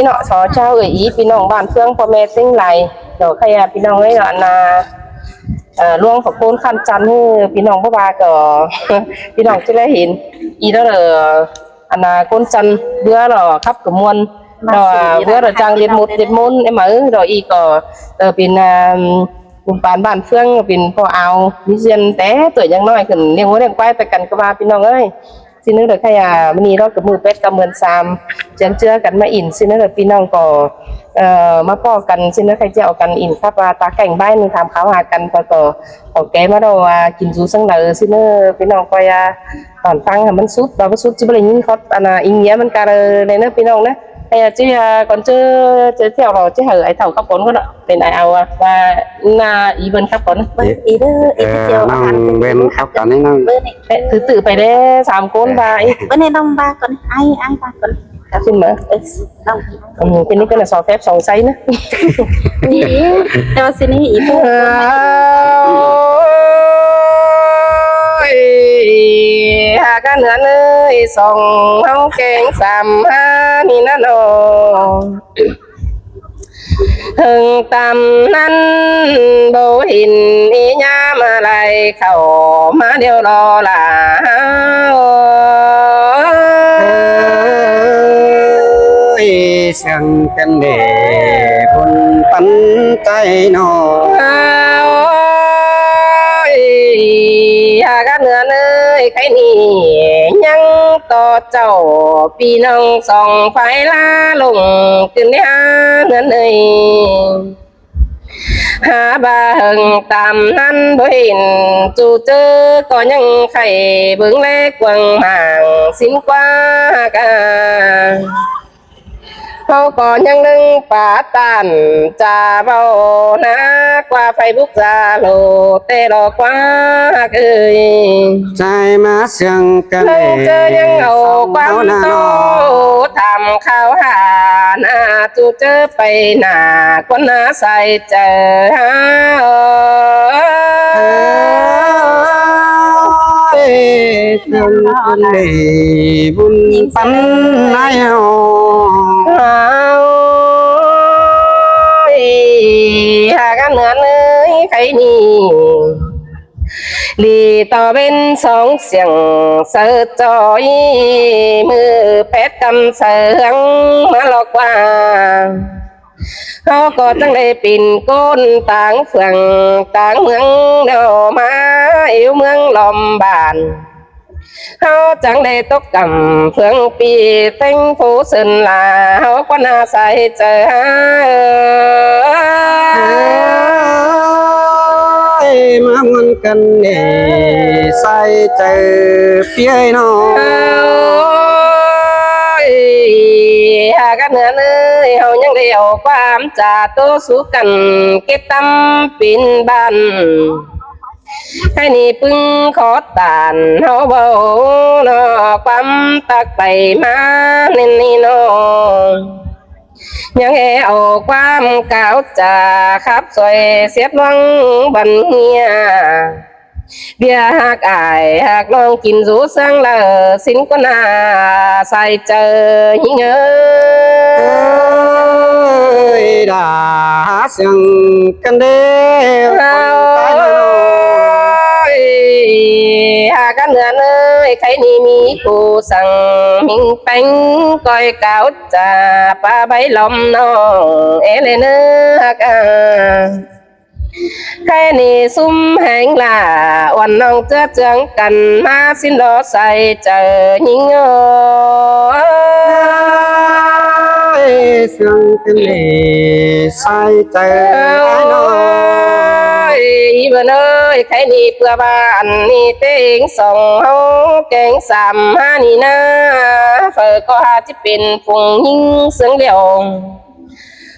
ເນາະ ຂໍເຈົ້າເອີຍ ອີພີ່ນ້ອງບ້ານເຟືອງ ພໍ່ແມ່ເຕັງຫຼາຍ ດອກຂະຍາພີ່ນ້ອງເອີຍເນາະ ອັນນ່າ ເອີ ຫຼວງພະຄູນຄັນຈັນ ເອີ ພີ່ນ້ອງບໍ່ວ່າກໍ ພີ່ນ້ອງຈະໄດ້ເຫັນ ອີເດີ ອັນນ່າ ຄົນຈັນເບືອ ດອກຂັບກະມວນ ດອກເບືອ ດອກຈ້າງເດັດໝົດເດັດມົນ ເອັມເອີ ດອກອີກກໍ ເອີ ເປັນ ອາ ບຸນປານບ້ານເຟືອງ ເປັນພໍ່ອາວ ມີສ່ວນແຕ່ຕົວຍັງນ້ອຍຂຶ້ນ ລ້ຽງງົວລ້ຽງຄວາຍໄປກັນ ກໍວ່າພີ່ນ້ອງເອີຍ. ຊິເນີເດີ ຂະຍາ ມື້ນີ້ເນາະ ກໍມື້ແປດກັບເດືອນສາມ ຈຽງເຈືອກັນມາອິນ ຊິເນີເດີ ພີ່ນ້ອງກໍ ເອີ ມາພໍ້ກັນ ຊິເນີ ໃຄຈະເອົາກັນອິນ ຄັບວ່າຕາແກ່ງບ້າຍໜຶ່ງ ຖາມຂ່າວຫາກັນ ກໍ ກໍເຖົ້າແກ່ມາເນາະວ່າກິນຢູ່ຊັ້ນໃດ ຊິເນີ ພີ່ນ້ອງກໍຢ່າຕອນຟັງໃຫ້ມັນສຸດ ວ່າບໍ່ສຸດຊິບໍ່ໄດ້ຍິນຄອດ ອັນນ່າ ອີເມຍມັນກະເລີຍເນີ ພີ່ນ້ອງເນີ ໃຫ້ເຈືອກ່ອນ ເຈືອ ເຈືອແຖວເນາະ ຈະໃຫ້ໄອ້ເຖົ້າກັບຄົນກໍເນາະ ເປັນໄອ້ເອົາວ່າ ໜ້າອີເບິ່ນຄັບກ່ອນ ເບິ່ງອີເດີ ເອີ ເອີ ເຈົ້າ ນ້ອງເວັນຄັບກ່ອນ ນ້ອງ ເບິ່ງນີ້ ເອີ ຖືໆ ໄປເດ້ ສາມຄົນ ເອີ ບາຍ ເບິ່ງນີ້ ນ້ອງບາກ່ອນ ອ້າຍ ອ້າຍບາກ່ອນ ຂຶ້ນມາ ເອີ ນ້ອງ ອືມ ເປັນນີ້ກໍນະ ສອງແຟບສອງໄຊນະ ນີ້ ແຕ່ວ່າຊິນີ້ອີກ ໂອ້ຍ ຫາກັນເຮືອນເອີຍ ສອງເຮົາແກງສາມຫານີ້ນະນ້ອງ ເຖິງຕາມນັ້ນບໍ່ເຫັນອີຫຍັງມາໄລ່ເຂົ້າມາດຽວລໍລາ ເອີຍ ສຽງກັນເດບຸນປັນໃຈນ້ອງ ໂອ້ຍ ຫາກັນເຮືອນເອີຍ ໃຄນີ້ຍັງຕໍ່ເຈົ້າ ພີ່ນ້ອງສອງຝ່າຍລາລົງຂຶ້ນຫາເຮືອນເອີຍ ຫາວ່າເຫິງຕາມນັ້ນບໍ່ເຫັນຈູເຈີ ກໍຍັງໄຄເບິ່ງແລກວ້າງໝາງສິ້ນກວ່າກາ ເຮົາກໍຍັງເລິງປາຕານຈາເວົ້ານາກວ່າໄຟບຸກຈາໂລແຕ່ລອກວ່າກເອີຍ ໃຈມາ ສຽງກັນ ນ້ອງເຈີຍັງເອົາຄວາມໂຕຖາມຂ່າວຫາໜ້າຈູເຈີໄປໜ້າ ຄົນໜ້າໃສ່ເຈີ ເອີຍ ເຊີນເພິ່ນເດບຸນປັນໃນເຮົາ ເອີຍ ຫາກັນເຮືອນເອີຍ ໃຄນີ້ ລີຕໍ່ເວັນສອງສຽງເສີຈອຍ ມື້ແປດກຳເສີງມາລອກວ່າ ເຮົາກໍຈັ່ງໄດ້ເປັນຄົນຕ່າງເຟືອງຕ່າງເມືອງ ແລ້ວມາເອວເມືອງລ້ອມບ້ານ ເຮົາຈັ່ງໄດ້ຕົກກຳເຟືອງປີ ແຕ່ງໂພເຊີນລາ ເຮົາຄວນອາໄສເຈີ ເອີຍ ມາມ່ວນກັນເດ ໃສ່ເຈີເປີຍນ້ອງ ເອີຍ ຫາກັນເຮືອນເອີຍ ເຮົາຍັງໄດ້ເອົາຄວາມຈາໂຕສູ່ກັນ ເກັບຕຳເປັນບ້ານ ໃຫ້ນີ້ປຶງຂໍຕານເຮົາເວົ້າເນາະ ຄວາມຕັກໄປມາເນັ້ນນີ້ເນາະ ຍັງແຮ່ເອົາຄວາມກ່າວຈາຂັບຊ່ອຍສຽດລວງບັນເຮຍ ເບຍຮັກອ້າຍຮັກນ້ອງກິນຊູສັງລະສິນກວ່າໜ້າໃສ່ເຈີຍິງເອີຍ ເອີຍ ດາສຽງກັນເດ້ ເອີຍ ຫາກັນເຮືອນເອີຍ ໃຄນີ້ມີຜູ້ສັງ ມິງແປງກ້ອຍກາວຈາ ປາໃບລ້ອມນ້ອງເອເລເນີຮັກອາ ໃຄນີ້ຊຸມແຫງຫຼ້າ ອ່ອນນ້ອງເຈືອເຈືອງກັນ ມາສິນລໍໃສ່ເຈີຍິງເອີຍ ເຊື່ອງກັນເດ ໃສ່ເຈີອ້າຍນ້ອຍ ອີເບິ່ນເອີຍ ໃຄນີ້ເພື່ອບ້ານນີ້ເຕັງສອງເຮົາແກງສາມຫານີ້ນາ ເຝີກໍຫາຊິເປັນຜູ້ຍິງເຊື່ອງດຽວ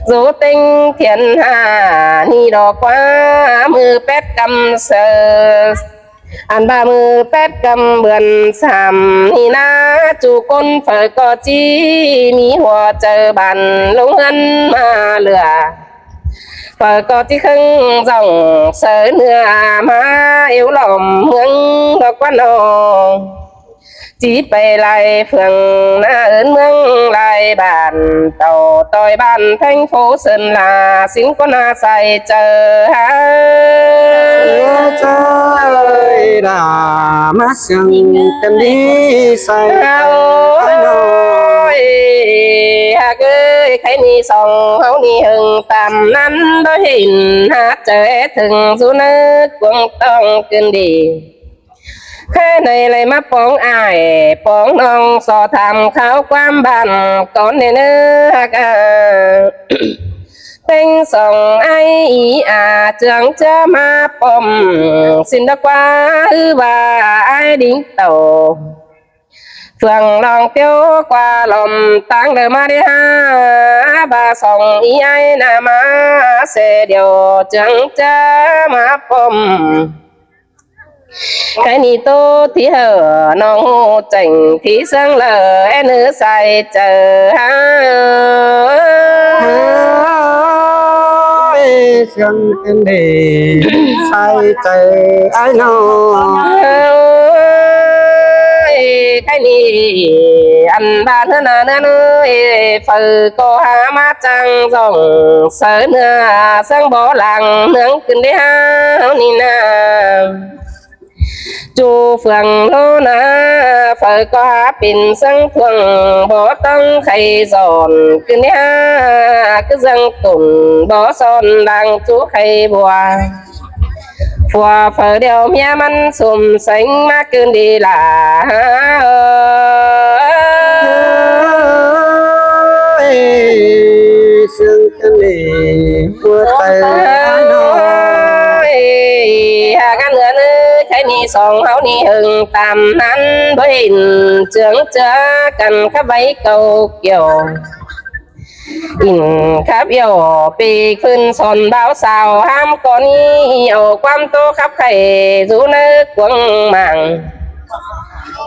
ໂສເຕັງທຽນຫານີ້ດອກວ່າ ມື້ແປດກຳເສີ ອັນວ່າມື້ແປດກຳເດືອນສາມນີ້ນາ ຈູຄົນເຝີກໍຈີມີຫົວໃຈບານລົງເຮືອນມາເຫຼືອ ເຝີກໍຈີເຄິ່ງຈອງເສີເໜືອມາເອວລ້ອມເມືອງດອກວ່ານ້ອງ ຈີໄປຫຼາຍເຟືອງ ໜ້າເອີ້ນເມືອງຫຼາຍບ້ານ ເຕົ້າຕ້ອຍບ້ານແທງໂຟເຊີນລາ ສິນກໍໜ້າໃສ່ເຈີຫາ ເຈີດາມາສຽງກັນດີໃສ່ ໂອ້ຍ ຮັກເອີຍ ໃຄນີ້ສອງເຮົານີ້ເຫິງຕາມນັ້ນ ບໍ່ເຫັນຫາເຈີເຖິງ ສູ່ເນີກວງຕ້ອງຄືນດີ ແຄ່ໃນໄລມາປອງອ້າຍ ປອງນ້ອງ ສອບຖາມຂ່າວຄວາມບ້ານກ່ອນແດ່ເນີ ຮັກອາ ເຕັງສອງອ້າຍອີອາ ເຈືອງເຈືອມາປ້ອມ ສິນດາກວາ ຫຼືວ່າອ້າຍດິງເຕົ້າ ເຟືອງລອງຕຽວກວ່າລອມ ຕາງເດີມາໄດ້ຫາ ບາສອງອີອ້າຍນາມາແຊດຽວ ເຈືອງເຈືອມາປ້ອມ ໄກນີ້ໂຕທີ່ເຫີ ນ້ອງຮູ້ແຈ້ງທີ່ເຊິ່ງເລີ ແອນເອີໃສ່ເຈີຫາ ເອີຍ ເຊື່ອງເປັນເດ ໃສ່ເຈີອ້າຍນ້ອງ ເອີຍ ໄກນີ້ ອັນບ້ານເຮືອນນາເນີນເອີຍ ເຝີກໍຫາມາຈັ່ງຊ່ອງ ເສີເນື້ອເຊິ່ງບໍ່ຫຼັງ ເໜືອງຂຶ້ນໄດ້ຫາເຮົານີ້ນາ ຈູ່ເຟືອງໂລນາ ເຝີກໍຫາເປັນເຊິ່ງພວງ ບໍ່ຕ້ອງໄຂສອນ ຄືເນື້ອ ຄືເຊິ່ງຕົ້ນ ບໍ່ສອນດັງຈູ່ໄຂບົວ ຜົວເຝີດຽວເມຍມັນສົມແສງ ມາຄືນດີຫຼ້າ ເອີຍ ເຊິ່ງ ກັນເດ ຫົວໃຈນ້ອຍ ຫາກັນເຮືອນເອີຍ ໃຄນີ້ສອງເຮົານີ້ເຫິງຕາມນັ້ນ ບໍ່ເຫັນເຈືອງເຈືອກັນ ຂັບໄວ້ເກົາກ່ຽວ ອິນຂັບອຽວ ປີກຟື້ນສອນບ່າວສາວ ຫ້າມກໍນີ້ ເອົາຄວາມໂຕຂັບໄຂ ຢູ່ໃນກວາງໝາງ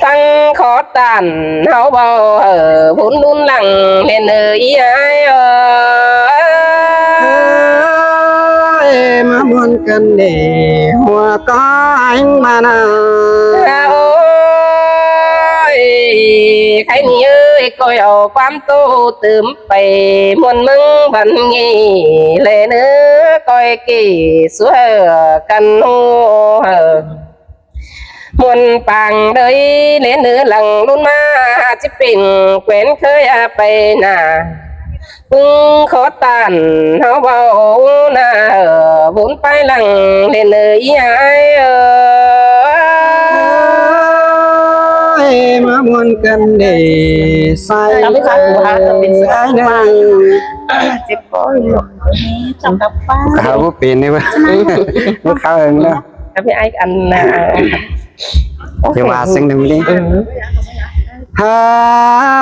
ຟັງຂໍຕ້ານເຮົາເວົ້າ ເອີ ບຸນລຸນຫຼັງເຫັນເອີ ອີອ້າຍເອີຍ ເອີຍ ມາມ່ວນກັນເດ ຫົວກ້ອຍມານາ ໂອ້ຍ ໃຄນີ້ເອີຍ ກ້ອຍເອົາຄວາມໂຕຕື່ມໄປ ມ່ວນເມືອງບັນງີ ແລເນີ ກ້ອຍກີສວຍກັນໂອ ເອີ ມ່ວນປາງເດີຍ ເລນເດີຫຼັງລຸນມາ ຈະເປັນແຂວນເຄີຍໄປໜ້າ ປຶງຂໍຕ້ານເຮົາເວົ້າໜ້າ ເອີ ບຸນໄປຫຼັງເລນເດີ ອີອ້າຍເອີຍ ມາມ່ວນກັນເດ ໃສ່ ເອົາໄປ ເອີ ເປັນ ອ້າຍນາງ ເຈັບຄໍຢູ່ ເຈົ້າກັບປ້າ ເຂົາບໍ່ເປັນເດ້ ບໍ່ເຂົ້າເອີງແລ້ວ ກັບອ້າຍອັນນ່າ ໂອເຄ ຢ່າວ່າເຊິ່ງໜຶ່ງເດ້ ເອີ ຮາ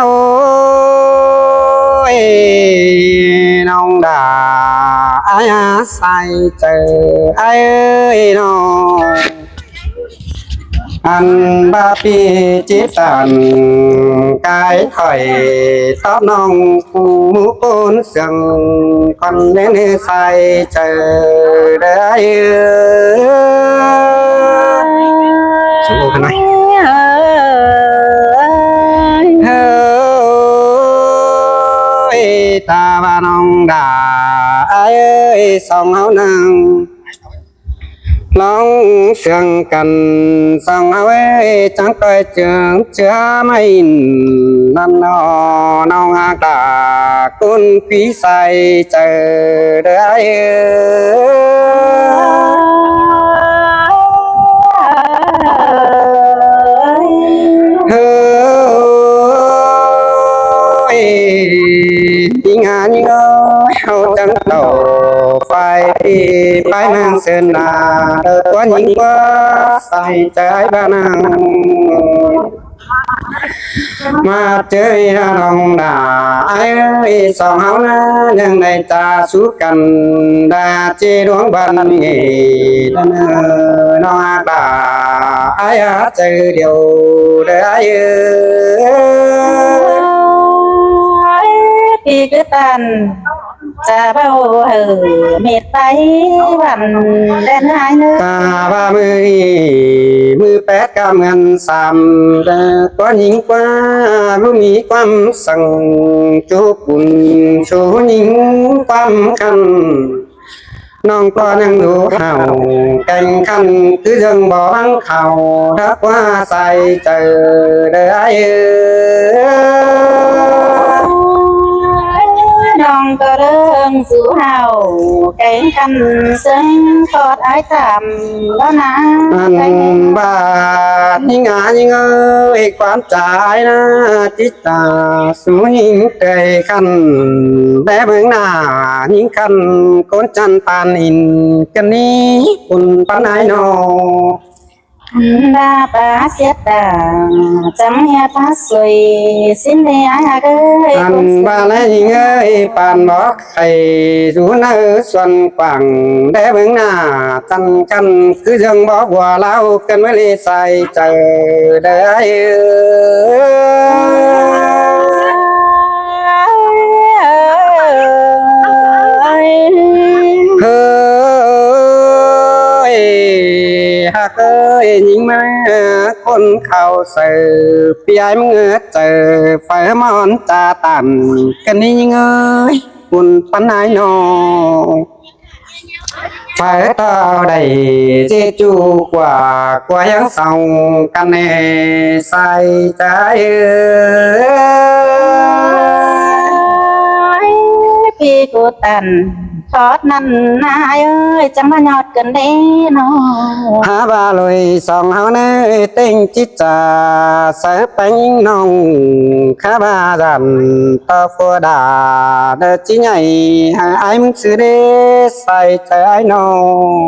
ໂອ້ຍ ນ້ອງດາ ອ້າຍອາໄສເຈີ ອ້າຍເອີຍນ້ອງ ອັນບາປີຈິດຕັນ ກາຍຖອຍຕອບນ້ອງ ຜູ້ຄົນເຊື່ອງ ຄອນເນໃສ່ເຈີເດີ ສະໂລກັນໜ້ອຍ ເຮີ້ຍ ຕາວ່ານ້ອງດາ ອ້າຍເອີຍ ສອງເຮົານາງ ລອງເຊື່ອງກັນ ສອງເຮົາເອີຍ ຈັ່ງຄ່ອຍເຈີງເຈືອໃໝ່ ນັ້ນນໍ ນ້ອງຮັກດາ ກຸນພີໃສ່ເຈີເດີ ອ້າຍເອີຍ ເຮີ້ຍ ຍິງຫາຍິງເອີຍ ເຮົາຈັ່ງເຕົ້າໄຟ ໄຟນາງເຊີນນາ ເດີຕົວຍິງກວ່າໃສ່ໃຈບ້ານນາງ ມາເຈີນານ້ອງດາ ອ້າຍເອີຍ ສອງເຮົານາ ຍັງໄດ້ຈາສູ່ກັນ ດາເຈດວງບັນເງ ເດີນ້ອງດາ ອ້າຍຫາເຈີດຽວເດີ ອ້າຍເອີຍ ທີ່ຄືຕັນຈະເວົ້າເຮີເມັດໄປວັນແລ່ນຫາຍເນີ ກະວ່າມື້ນີ້ມື້ແປດກະເໝືອນສາມ ກວ່າຍິງກວ່າບໍ່ມີຄວາມສັງ ຈູປຸນຊູຍິງຄວາມຄັນ ນ້ອງກໍຍັງດູເຮົາແກ່ງຂັນ ຄືຍັງບໍ່ຫວັງເຂົາ ຮັກວ່າໃສ່ໃຈເດີອ້າຍເອີຍ ນ້ອງກໍເລີງສູ່ເຮົາແກ່ງຂັນ ເຊິ່ງກອດອ້າຍຕາມແລ້ວນາ ອັນບາດຍິງອາຍິງເອີຍ ຄວາມຈາຍນາຈິດຕາ ສູ່ຍິງເຄີຍຂັນ ແຕ່ເບິ່ງໜ້າຍິງຂັນ ຄົນຈັນປານອິນກັນນີ້ ບຸນປານໃດນໍ ອັນດາປາເສຍດາ ຈັງເຮຍພາສວຍ ສິນເດອາຍຮັກເອີຍ ອັນບາດແລຍິງເອີຍ ປານບໍ່ໄຄຢູ່ໃນສວນກວ້າງ ແຕ່ເບິ່ງໜ້າຕັນກັນ ຄືຍັງບໍ່ຫົວລາວ ກັນມາເລໃສ່ ເຈົ້າເດີ ເຮີ້ຍ ເຮີ້ຍ ຮັກເອີຍ ຍິງມາຄົນເຂົ້າໃສ່ ປຽມເຫງືອເຈີ ໄຟມອນຈາຕັນ ກັນນີ້ຍິງເອີຍ ບຸນປານໃດນໍ ໄຟຕໍ່ໄດ້ເຈຈູກວ່າ ກວ່າຍັງເຊົາກັນແນ່ ໃສ່ໃຈເອີຍ ພີ່ກູຕັນ ທອດນັ້ນນາຍເອີຍ ຈັ່ງມາຍອດກັນເດ້ນໍ ຫາວ່າລຸຍສອງເຮົາເນີ ເຕັງຈິດຈາ ໃສ່ແປງຍິງນ້ອງ ຂ້າວ່າຢ້ານຕໍ່ໂຟດາ ເດີຈິໃຫຍ່ ໃຫ້ອ້າຍມຶງຊື່ເດ້ ໃສ່ໃຈອ້າຍນ້ອງ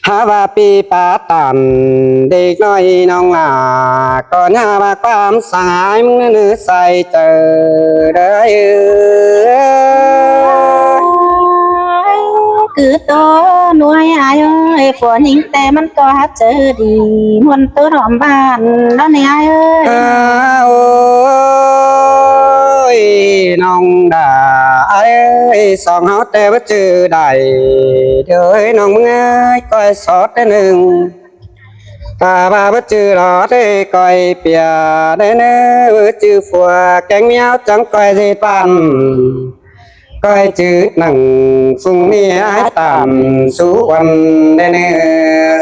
ຫາວ່າປີປາຕານ ເດັກນ້ອຍນ້ອງຫຼ້າ ກໍຍາວ່າຄວາມສະຫາຍ ມຶງເນີໃສ່ເຈີເດີ ຄືໂຕໜ່ວຍອ້າຍເອີຍ ຜົວຍິງ ແຕ່ມັນກໍຮັກເຈີດີ ມ່ວນໂຕຮອມບ້ານແລ້ວນີ້ອ້າຍເອີຍ ເອີ ໂອ້ຍ ນ້ອງດາອ້າຍເອີຍ ສອງເຮົາແຕ່ວ່າຈື່ໄດ້ ເດີເອີຍ ນ້ອງມຶງເອີຍ ກ້ອຍສອດໄດ້ໜຶ່ງ ຖ້າວ່າບໍ່ຈື່ຫຼອດເອີຍ ກ້ອຍເປຍໄດ້ເນີ ຈື່ຜົວແກງມຽວ ຈັ່ງກ້ອຍຊິປັນ ກ້ອຍຈື່ໜັງ ສຸງນີ້ອ້າຍຕາມສູ່ວັນໄດ້ເນີ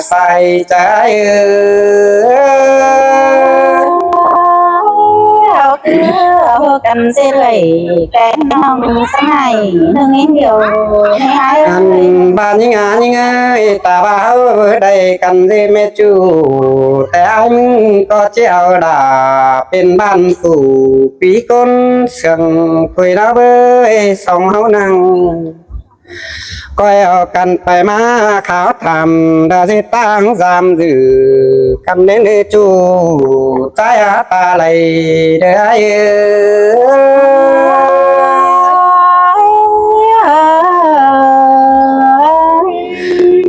ໃສ່ໃຈເອີຍ ເຮົາຄືເຮົາກັນຊິເລື້ອຍ ແກງນ້ອງສະໄໝໜຶ່ງດຽວໃຫ້ອ້າຍເອີຍ ອັນບາດຍິງອາຍິງເອີຍ ຕາວ່າເຮົາໄດ້ກັນຊິແມ່ຈູ ແຕ່ອ້າຍມຶງກໍຊິເອົາດາ ເປັນບ້ານຜູ້ປີກົນ ເຊື່ອງຄຸຍລາວເອີຍ ສອງເຮົານັ່ງ ກ້ອຍເອົາກັນໄປມາ ຂາວຖາມດາຊິຕາງສາມຈື່ ຄຳເນັ້ນໃຫ້ຈູ້ ໃຈອາຕາໄຫຼເດີອ້າຍເອີຍ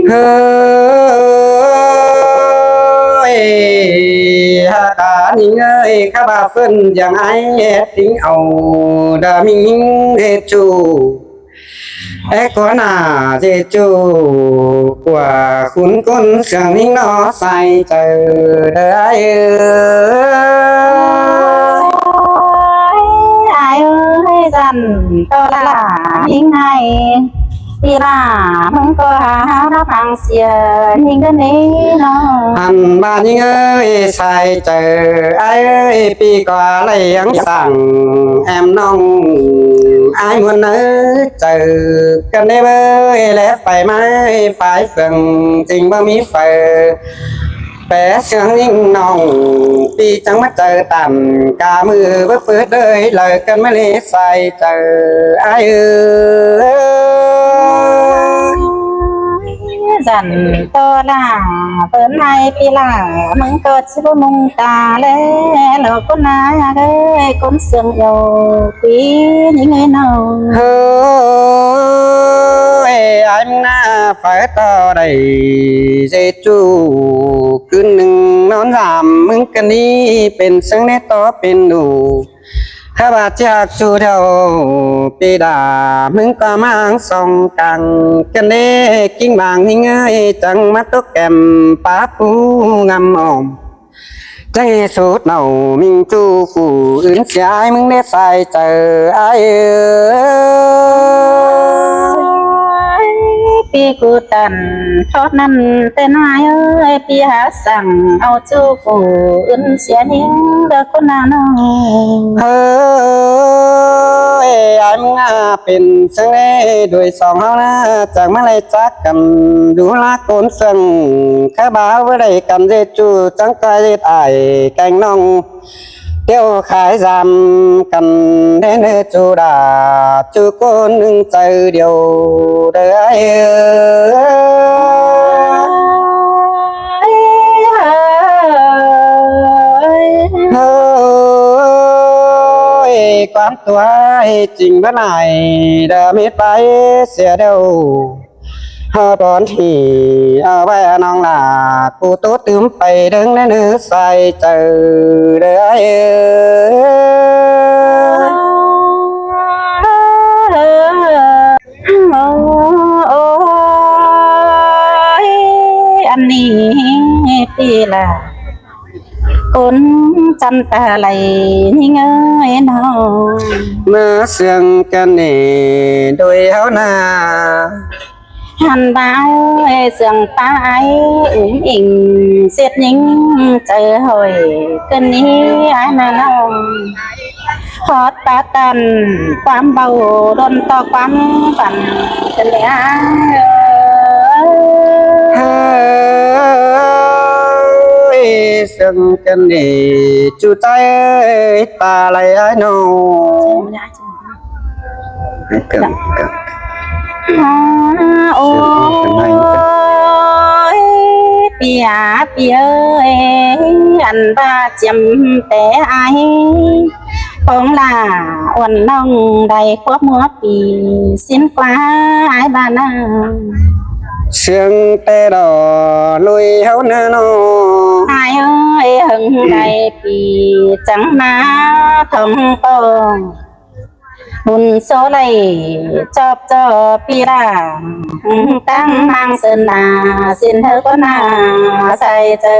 ເຮີ້ຍ ຫາການິງເອີຍ ຂ້າບາເຟິນຢ່າງອ້າຍແອດຕິງເອົາ ດາມິງເຮັດຈູ້ ແອກວາໜ້າເຈຈູກວ່າຂຸນກຸນເຊື່ອງນິງນໍໃສ່ເຈີເດີອ້າຍເອີຍ ອ້າຍເອີຍ ສັນຕໍ່ລະລາຍິງໃຫ້ ປີລາມຶງກໍຫາຮັບຟັງສຽງຍິງເດີເນນໍ ອັນບາດຍິງເອີຍ ໃສ່ເຈີ ອ້າຍເອີຍ ປີກວ່າໄລ່ຍັງສັ່ງ ແອມນ້ອງ ອ້າຍມ່ວນເອີຍ ເຈີກັນໄດ້ເວີຍ ແລໄຟໄມ້ຝາຍເຟືອງ ຈຶ່ງບໍ່ມີເຝີ ແປເຊື່ອງຍິງນ້ອງ ປີຈັ່ງມາເຈີຕັນ ກາມືເບີເປີດເດີຍ ເລີກັນມາເລໃສ່ເຈີ ອ້າຍເອີຍ ສັນຕໍ່ລາເພິ່ນໃຫ້ປີລາ ມຶງກໍຊິບໍ່ມຸງຕາແລ ແລ້ວຄົນນາເອີຍ ຄົນເຊື່ອງໂຍ ປີນີ້ເອີຍນ້ອງ ເຮີ້ຍ ອ້າຍນາໄຟຕໍ່ໄດ້ເຈຈູ ຄືນໜຶ່ງນອນຢາມ ມຶງກະນີ້ເປັນເຊິ່ງແນ່ຕໍ່ເປັນດູ ຂ້າວ່າຈະຮັກຊູດຽວປີດາ ມຶງກໍມາສອງກາງກັນເດ້ ກິ່ງບາງຫິງເອີຍ ຈັ່ງມາຕົກແກ້ມປາປູງາມອ້ອມ ຈັ່ງໃຫ້ສູດເນົ່າມິງຈູຜູ້ອື່ນເສຍ ອ້າຍມຶງເດ້ສາຍໃຈອ້າຍເອີຍ ປີກູຕັນທອດນັ້ນແຕ່ນາຍເອີຍ ປີຫາສັ່ງເອົາ ຈູຜູ້ອື່ນເສຍຍິງເດີຄົນນານ້ອງ ເຮີ້ຍ ອ້າຍມຶງອາເປັນຈັ່ງໃດ ໂດຍສອງເຮົານາ ຈັ່ງມາໄລ່ຈັກກັນ ດູລາໂກນເຊື່ອງ ຄາບາວບໍ່ໄດ້ກັນເດຈູ ຈັ່ງກາຍເຮັດອ້າຍແກ່ງນ້ອງ ດຽວຂາຍສາມກັນແດ່ເດີຈູດາ ຈູຄົນໜຶ່ງໃຈດຽວເດີອ້າຍເອີຍ. ເຮີ້ຍ ຄວາມຕົວໃຫ້ຈິງບໍ່ຫຼາຍ ດາເມດໄປເສຍແລ້ວ ເຮົາຕອນທີ່ເອົາໄວ້ອານ້ອງຫຼ້າ ກູໂຕຕື່ມໄປເດີເນີໃສ່ໃຈເດີອ້າຍເອີຍ. ໂອ້ຍ ອັນນີ້ຕິລະ ຄົນຈຳຕາໄຫຼຍິງເອີຍນ້ອງ ມາເຊື່ອງກັນເນໂດຍເຮົານາ ຫັນບ່າວເຊື່ອງຕາອ້າຍອຸ້ມອິງ ເສດຍິງໃຈຫ້ອຍ ຄືນນີ້ອ້າຍນານ້ອງ ຮອດປາຕັນຄວາມເບົາ ດົນຕໍ່ຄວາມຝັນກັນແລ້ວ ເຮີ້ຍ ເຊື່ອງກັນເນຈູໃຈຕາໄຫຼອ້າຍນ້ອງ. ໂອ້ຍ ປີອາປີເອີຍ ອັນວ່າຈຽມແຕ່ອາຍ ຂອງຫຼ້າອ່ອນນ້ອງໄດ້ຄວບຫົວປີ ສິ້ນກວ່າອາຍບ້ານນາ ເຊື່ອງແຕ່ລໍລຸຍເຮົານານ້ອງ ອາຍເອີຍ ເຫິງໄດ້ປີ ຈັ່ງມາທ່ອງປ້ອງ ບຸນໂຊໄລຈອບຈໍປີລາ ຕັ້ງນາງເຊີນນາ ສິນເທີກວ່ານາໃສ່ເຈີ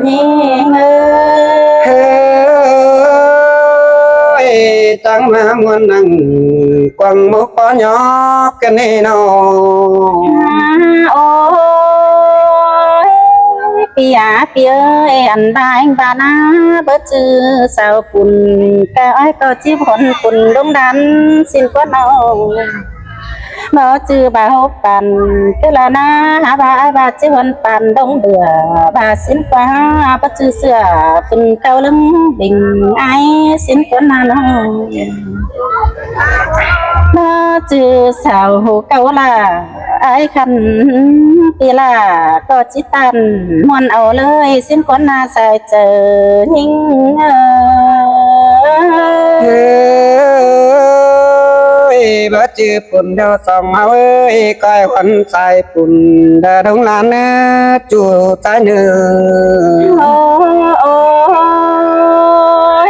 ຍິງເອີຍ ເຮີ້ຍ ຈັ່ງມາມ່ວນນັ່ງ ກວາງໝົກປໍຍອກກັນເນນ້ອງ ໂອ້ຍ ປີອາປີເອີຍ ອັນບາຍບານາ ບໍ່ຈື່ສາວປຸນ ກະອ້າຍກໍຈິບຫົນປຸນ ດົງດັນສິນກວ່ານ້ອງ ບໍ່ຈື່ບາຫົບປັນ ຄືລະນາ ຫາວ່າອ້າຍວ່າຈິບຫົນປັນ ດົງເບືອ ວ່າສິນກວ່າ ບໍ່ຈື່ເສືອ ຝືນເກົ່າເລິງເບັງ ອ້າຍສິນກວ່ານານ້ອງ ບໍ່ຈື່ສາວເກົ່າລາ ອ້າຍຄັນປີລາກໍຈິຕັນ ມ່ວນເອົາເລີຍ ສິນກວ່ານາສາຍເຈີຍິງເອີຍ ເຮີ້ຍ ບໍ່ຈື່ປຸນດຽວສອງເຮົາເອີຍ ກ້ອຍຫວັນສາຍປຸນດາດົງລານເນີ ຈູຕາຍເນີ ໂອ້ ໂອ້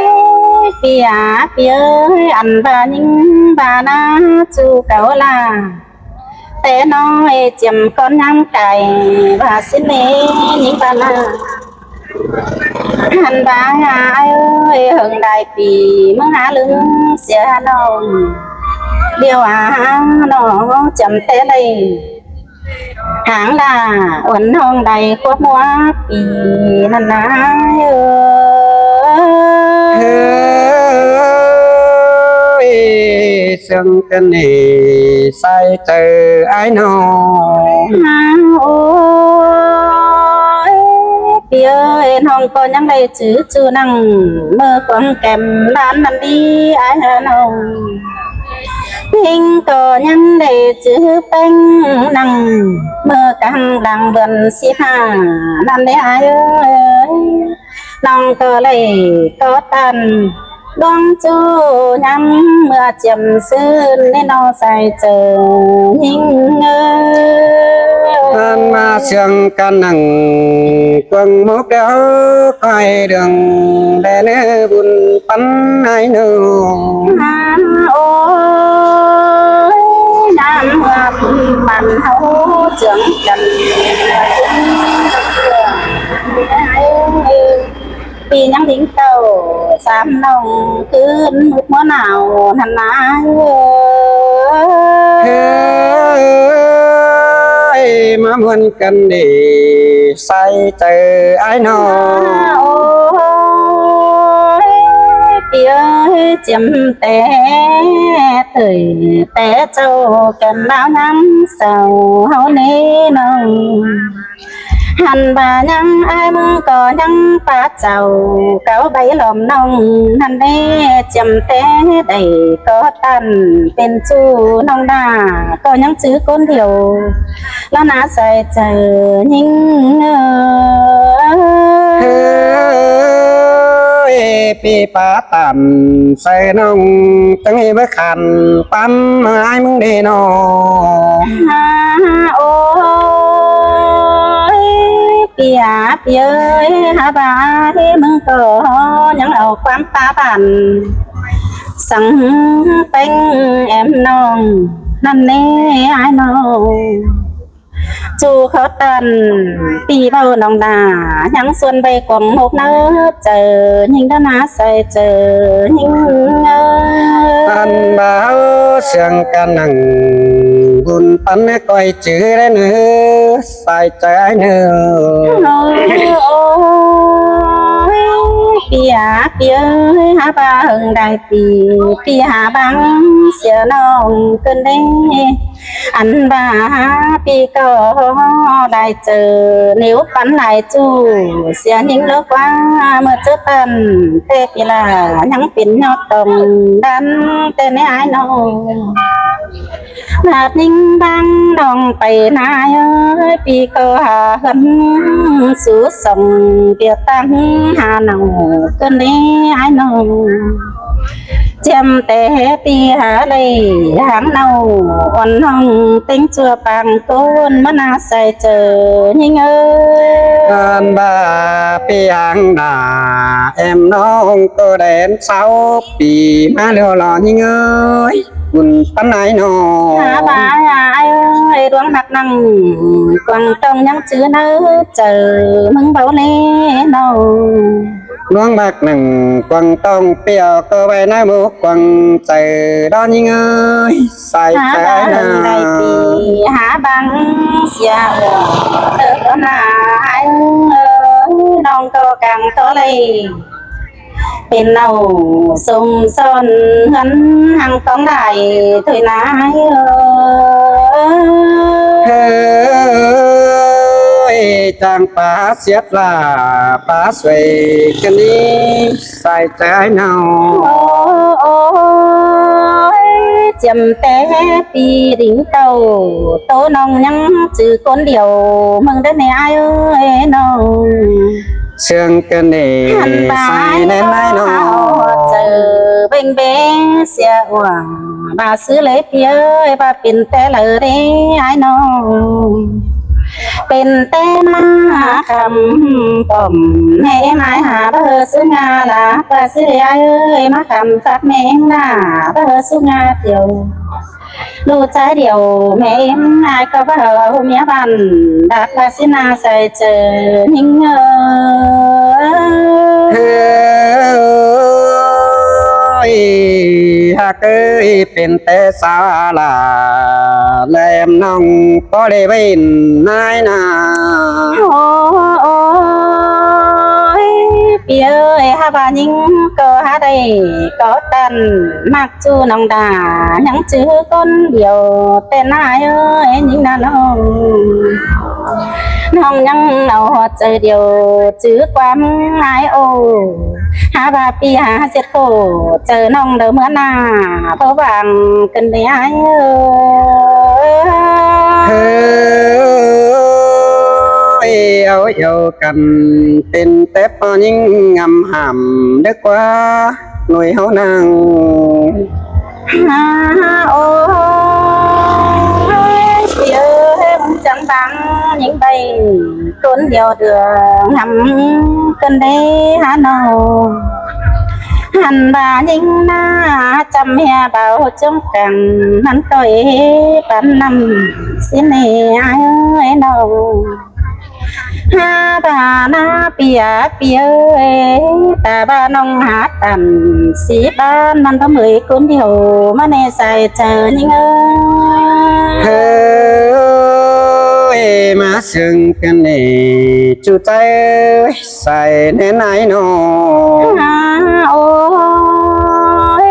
ຍ ປີອາປີເອີຍ ອັນບາຍິງບານາ ຈູເກົ່າລາ ແຕ່ນ້ອຍຈຽມກ່ອນຍາມໄກ ວ່າສິເນຍິງບານາ ຫັນບາອາຍເອີຍ ເຫິງໄດ້ປີ ເມືອຫາລຶງເສຍນ້ອງ ດຽວອານ້ອງຈຳແຕ່ໄດ້ ຫາງດາອ່ອນນ້ອງໄດ້ຄວບຫົວປີນັ້ນນາເອີຍ ເຮີ້ຍ ເຊື່ອງກັນເນ ໃສ່ເຈີອ້າຍນ້ອງ ໂອ້ຍ ປີເອີຍ ນ້ອງກໍຍັງໄດ້ຈື່ຈູນັ່ງ ເມີຂວາງແກ້ມລານນັ້ນດີອ້າຍນ້ອງ ຍິງກໍຍັງໄດ້ຈື່ແປ້ງນັ່ງ ເມີກາງດັງເດືອນສິບຫ້ານັ້ນເດ້ອ້າຍເອີຍ ນ້ອງກໍໄດ້ກໍຕັນ ດວງຈູຍາມເມື່ອຈຽມຊື່ນ ໃນນ້ອງໃສ່ເຈີຍິງເອີຍ ມາເຊື່ອງກັນນັ່ງກວາງໝົກດຽວ ຄອຍເລື່ອງແດ່ເນີບຸນປັນອ້າຍນ້ອງ. ໂອ້ຍ ນ້ຳເມືອບຸນປັນເຮົາເຊື່ອງກັນ ປີຍັງດິງເຕົ້າ ສາມນ້ອງຄືນມືດຫົວໜາວຫັ້ນນາເອີຍ. ເອີຍ ມາມ່ວນກັນເດ ໃສ່ໃຈອ້າຍນ້ອງ. ໂອ້ຍ ປີເອີຍ ຈຽມແຕ່ເຕີຍແຕ່ເຈົ້າ ແກ່ນລາວຍາມເຊົ້າເຮົາເນນ້ອງ. ຫັ້ນວ່າຍັງອ້າຍມຶງກໍຍັງປາເຈົ້າ ເກົາໃບຫຼອມນ້ອງຫັ້ນເດ້. ຈຽມແຕ່ໃດກໍຕັນເປັນຊູ້ນ້ອງດາ ກໍຍັງຈື່ຄົນດຽວລະນາໃສ່ເຈີຍິງເອີຍ. ເຮີ້ຍ ປີປາຕັນໃສ່ນ້ອງ ຈັ່ງໃຫ້ບໍ່ຂັນປັນອ້າຍມຶງເດນ້ອງ. ໂອ້ຍ ເປຍເປຍເອີຍ ຫາວ່າອ້າຍມຶງກໍຍັງເອົາຄວາມປາບານ ສັງແປງແອມນ້ອງນັ້ນແນ່ອ້າຍນ້ອງ. ສູ່ເຂົາຕັນ ຕີເວົ້ານ້ອງດາ ຍັງຊວນໄປກວາງໝົກເນີ ເຈີຍິງດານາໃສ່ເຈີຍິງເອີຍ. ອັນບ່າວເຊື່ອງກັນນັ່ງບຸນປັນ ກ້ອຍຈື່ໄດ້ເນີ ສາຍໃຈເນີ. ໂອ້ຍ ເປຍເປຍເອີຍ ຫາວ່າເຫິງໄດ້ປີ ປີຫາບັງເສຍນ້ອງເກີນເດ້. ອັນວ່າປີກໍໄດ້ເຈີ ເໜວປັນຫຼາຍຈູ້ ເສຍຍິງເລີກວ່າ ເມື່ອເຈີຕັນແຕ່ປີລາ ຍັງເປັນຍອດຕ້ອງດັນແຕ່ໃນອ້າຍນ້ອງ. ລາດຍິງບາງນ້ອງໄປນາເອີຍ ປີກໍຫາເຮືອນສູ່ສ່ອງ ປຽກຕັ້ງຫານ້ອງເກີນເດ້ອ້າຍນ້ອງ. ຈຽມແຕ່ປີຫາໄດ້ຫາງເນົ່າ ອ່ອນນ້ອງເຕັງຊົ່ວປາງໂກນ ມານາໃສ່ເຈີຍິງເອີຍ. ອັນວ່າປີຫາງໜ້າແອມນ້ອງ ກໍແດນຊາວປີມາແລ້ວຫຼໍຍິງເອີຍ ບຸນປັນອ້າຍນ້ອງ. ຫາວ່າອ້າຍເອີຍ ດວງຮັກນັ່ງກວາງຕ້ອງ ຍັງຈື່ໃນເຈີ ມຶງເບົາແນ່ນ້ອງ. ດວງຮັກນັ່ງກວາງຕ້ອງ ປຽວກໍໄວ້ໃນໝູ່ກວາງໃຈດອນຍິງເອີຍ ໃສ່ໃຈນາ. ຫາບັງເສຍເອີ ເອີ ນາອ້າຍເອີຍ ນ້ອງກໍກັງຕໍ່ໄລ ເປັນເນົ່າສົມຊ້ອນເຮືອນ ຫັງຕ້ອງໄດ້ຖ້ວຍນາເອີຍ. ເຮີ້ຍ ຈ້າງປາສຽດລາ ປາຊ່ວຍກັນນີ້ ສາຍໃຈນ້ອງ. ໂອ້ຍ ຈຽມແຕ່ປີດິງເຕົ້າ ໂຕນ້ອງຍັງຈື່ຄົນດຽວ ເບິ່ງເດີແນ່ອ້າຍເອີຍນ້ອງ. ເຊື່ອງເກີນເດ ໃສ່ແນ່ນາຍນ້ອງ. ເຈີເບັງເບເສຍອວງ ວ່າຊື່ເລີຍພີ່ເອີຍ ວ່າເປັນແຕ່ເລີເດອ້າຍນ້ອງ. ເປັນແຕ່ມາຄຳປ້ອມ ແມ່ເອັມອ້າຍຫາບໍ່ເຮີສຸງາລາ ວ່າຊື່ເລີຍອ້າຍເອີຍ ມາຄຳຟັກແມ່ເອັມໜ້າ ບໍ່ເຮີສຸງາດຽວ ລູກຊາຍດຽວແມ່ເອັມອ້າຍກໍບໍ່ເອົາເມຍບ້ານ ດັດວ່າຊິນາໃສ່ເຈີຍິງເອີຍ. ເຮີ້ຍ ຮັກເອີຍ ເປັນແຕ່ສາວລາ ແລມນ້ອງກໍໄດ້ເວັ້ນນາຍນາ. ໂອ້ຍ ພີ່ເອີຍ ຫາວ່າຍິງກໍຫາໄດ້ກໍຕັນ ມັກ ຊູ້ນ້ອງດາ ຍັງຈື່ຄົນດຽວແຕ່ນາເອີຍ ຍິງນານ້ອງ. ນ້ອງຍັງເອົາເຈີດຽວ ຈື່ຄວາມອາຍໂອ ຫາວ່າປີຫາເສດໂຄ ເຈີນ້ອງເດີເມືອໜ້າ ເພາະຫວັງກັນໄດ້ອ້າຍເອີຍ. ເຮີ້ຍ ເອົາເອົາກັນ ເປັນແຕ່ພໍ່ຍິງງາມຫາມ ເດີກວ່າ ໜ່ວຍເຮົານາງ. ໂອ້ຍ ພີ່ເອີຍ ມັນຈັ່ງບາງຍິງ ດຽວເດືອງຫຳກັນເດ້ຫານ້ອງ ຫັນວ່າຍິງໜ້າຈຳເຮຍເບົາຈົງກັງ ມັນກໍເອປານນ້ຳຊິເນອ້າຍເອີຍນ້ອງ ຫາບານາເປຍເປຍເອີຍ ຕາບານ້ອງຫາຕັນ ສີບ້ານມັນພະເມີຍຄົນດຽວ ມາແນ່ໃສ່ເຈີຍິງເອີຍ ເຮີຍ ມາເຊິ່ງກັນເນ່ຈູໃຈ ໃສ່ແນ່ນາຍນ້ອງ ໂອ້ຍ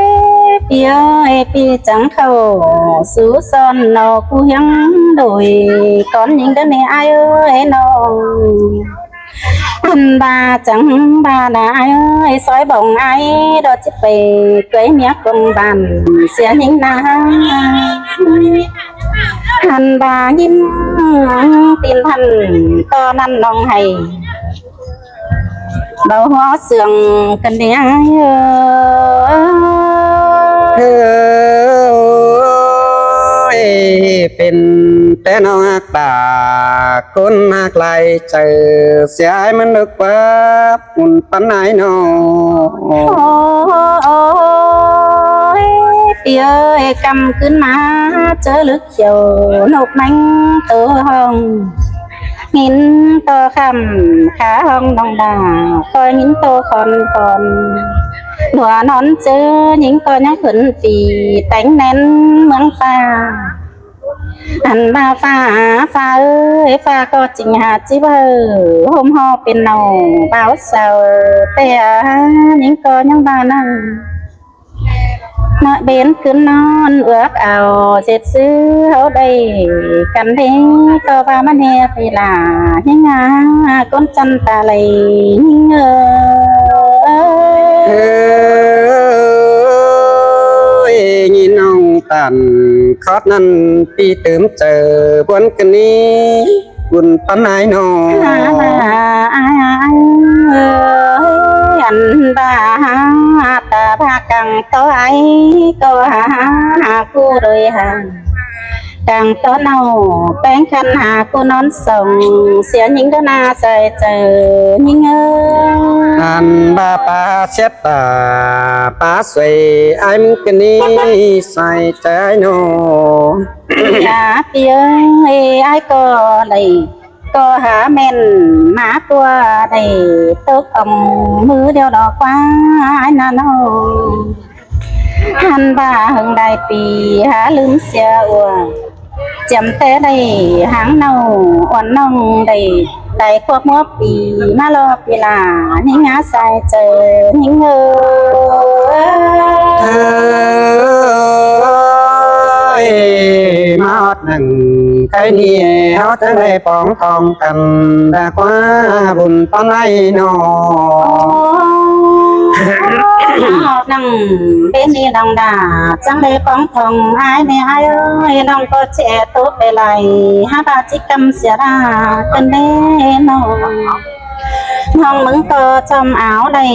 ເປຍເອີຍ ເປຍຈັ່ງເຂົ້າສູ່ຊ້ອນເນາະ ຜູ້ຮຽງໂດຍ ກ່ອນຍິງເດີເນ່ອ້າຍເອີຍນ້ອງ ອັນບາຈັ່ງບານາອ້າຍເອີຍ ຊອຍບອງອ້າຍ ດອກຈິໄປເຄີຍເມຍກົງບ້ານ ເສຍຍິງນາ ອັນບາຍິນຕີນພັນ ຕອນນັ້ນນ້ອງໃຫ້ ເບົາຫົວເຊື່ອງກັນເດ້ອ້າຍເອີຍ ເອີຍ ເປັນແຕ່ນ້ອງຮັກຕາ ຄົນຮັກຫຼາຍໃຈ ເສຍອ້າຍມັນເລິກວ່າ ບຸນປານໃດນ້ອງ ໂອ້ຍ ເປຍເອີຍ ກຳຄືນມາເຈີລຶກ ຂຽວນົກແມງໂຕຮ້ອງ ຍິນຕໍ່ຄ່ຳຂາຮ້ອງນ້ອງດາ ກໍຍິນຕໍ່ຄອນຄອນ ຫົວນອນເຈີຍິງກໍຍັງຂຶ້ນປີ ແຕ່ງແໜ້ນເມືອງຟ້າ ອັນວ່າຟ້າ ຟ້າເອີຍ ຟ້າກໍຈິງຫາຈິເວີ ໂຮມຫໍເປັນເນົ່າບ່າວສາວ ແຕ່ຍິງກໍຍັງວ່ານັ້ນ ນະເບັນຄືນນອນເອືອກເອົາ ເສັດຊື່ເຮົາໄດ້ກັນເດ້ ກໍວ່າມາແນ່ໄປລາ ຍິງຫາຄົນຈັນຕາໄລຍິງເອີຍ ເອີຍ ຍິນນ້ອງຕັນ ຄອດນັ້ນປີຕື່ມເຈີ ບວນກະນີ ບຸນປານໃດນ້ອງ ເອີຍ ອັນບາຫາ ຕາພາກັງຕໍ່ໄອ ກໍຫາ ຫາຜູ້ໂດຍຫາ ກັງຕໍ່ເນົ່າ ແປງຄັນຫາຜູ້ນອນສອງ ເສຍຍິງເດີນາໃສ່ເຈີຍິງເອີຍ ອັນບາປາເສຍຕາ ປາສວຍອ້າຍມຶງກະນີໃສ່ເຈີນ້ອງ ລາເປີເອີຍ ອ້າຍກໍໄດ້ ກໍຫາແມ່ນມາຕົວໄດ້ຕົກອອງ ມືດຽວດອກວ່າອ້າຍນະນ້ອງ ຫັນວ່າເຫິງໄດ້ປີ ຫາລືມເສຍອົວ ຈຳແຕ່ໄດ້ຫາງເນົ່າ ອ່ອນນ້ອງໄດ້ ໄດ້ຄວບຫົວປີ ມາລໍປີລາ ຍິງຫາໃສ່ເຈີຍິງເອີຍ ເອີຍ ມາຮອດ ໜຶ່ງໄຄນີ້ເຮົາຈັ່ງໄດ້ປອງທອງກັນ ດາກວ່າບຸນປານໃດນ້ອງ ນາງເບນີດອງດາ ຈັ່ງໄດ້ປອງທອງອ້າຍແນ່ອ້າຍເອີຍ ນ້ອງກໍແຈໂຕໄປໄຫຼ ຫາບາດຈິກຳເສຍດາກັນແນ່ນ້ອງ ນ້ອງມຶງກໍຈອມອາວໄດ້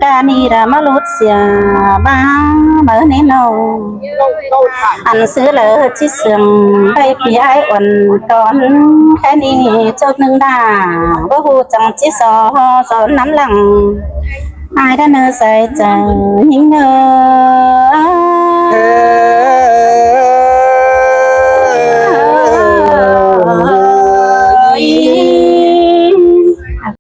ການີ້ລະມາຫຼຸດເສຍບາເມີແນ່ນ້ອງ ອັນຊື້ເລີຈິເຊື່ອງໄດ້ປີອ້າຍອ່ອນກ່ອນ ແຄ່ນີ້ຈົບໜຶ່ງດາ ບໍ່ຮູ້ຈັ່ງຈິສອນນຳຫຼັງ ອ້າຍດາເນີໃສ່ເຈີຍິງເອີຍ